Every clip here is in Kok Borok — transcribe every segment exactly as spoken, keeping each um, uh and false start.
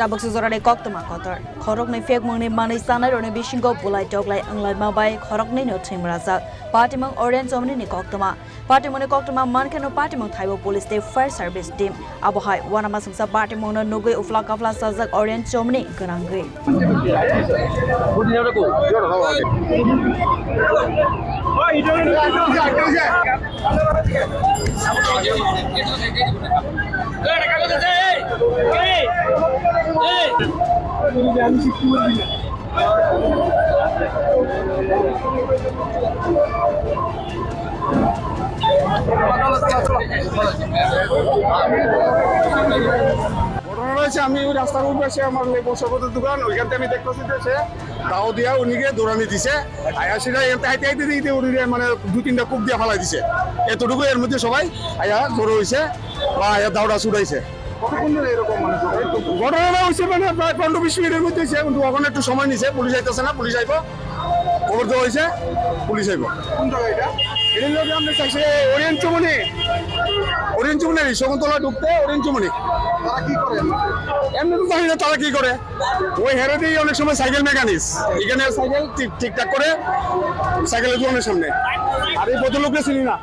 Tabuk se jorani koktwma kotor. Khoroknwi phekmungni manwi chanairokni bisingo bulai toklai wnglaima bai khoroknwino thwimrajak. Patimung Oren Chomnini koktwma. Patimungni koktwma mankheno patimung thaibo police tei fire service team. Abohai uanama songsa patimungno nugwi uphla kaphla sajak Oren Chomni gwnangwi. ঘটনা হয়েছে, আমি ওই রাস্তার ওই পাশে আমার লেবু শরবতের দোকান, ওইখান থেকে আমি দেখতেছি যে সে দাও দিয়া উনিকে দৌড়ানি দিছে। আয়া সেটা এমনি হাইতে হাইতে দিতে উনি মানে দুই তিনটা কূপ দিয়ে ফালাই দিছে। এতটুকু, এর মধ্যে সবাই আয়া জড়ো হয়েছে বা আয়া দাওটা ছুটাইছে। কতক্ষণ ধরে এরকম মানে চলছে? ঘটনাটা হয়েছে মানে প্রায় পনেরো বিশ মিনিটের মধ্যে হয়েছে, কিন্তু ওখানে একটু সময় নিছে, পুলিশ আইতেছে না, পুলিশ আইবো, খবর দেওয়া হয়েছে, পুলিশ আইবো। কোন জায়গা এটা? এটা হলো যে আমরা চাইছি ওরিয়েন্ট চৌমনি, ওরিয়েন্ট চৌমনি, শকুন্তলা ঢুকতে ওরিয়েন্ট চৌমনি। তারা কি করে? এমনি তো জানি না তারা কি করে, ওই হেরে দিয়ে অনেক সময় সাইকেল মেকানিক্স, এখানে সাইকেল ঠিক ঠিকঠাক করে সাইকেলের দোকানের সামনে। আর এই ভদ্রলোককে চিনি না।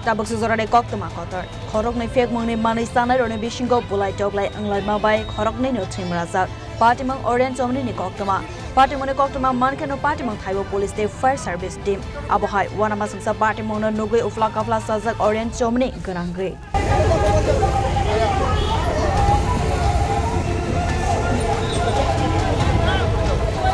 Tabuk se jorani koktwma kotor. Khoroknwi phekmungni manwi chanairokni bisingo bulai toklai wnglaima bai khoroknwino thwimrajak. Patimung Oren Chomnini koktwma. Patimungni koktwma mankheno patimung thaibo police tei fire service team. Abohai uanama songsa patimungno nugwi uphla kaphla sajak Oren Chomni gwnangwi.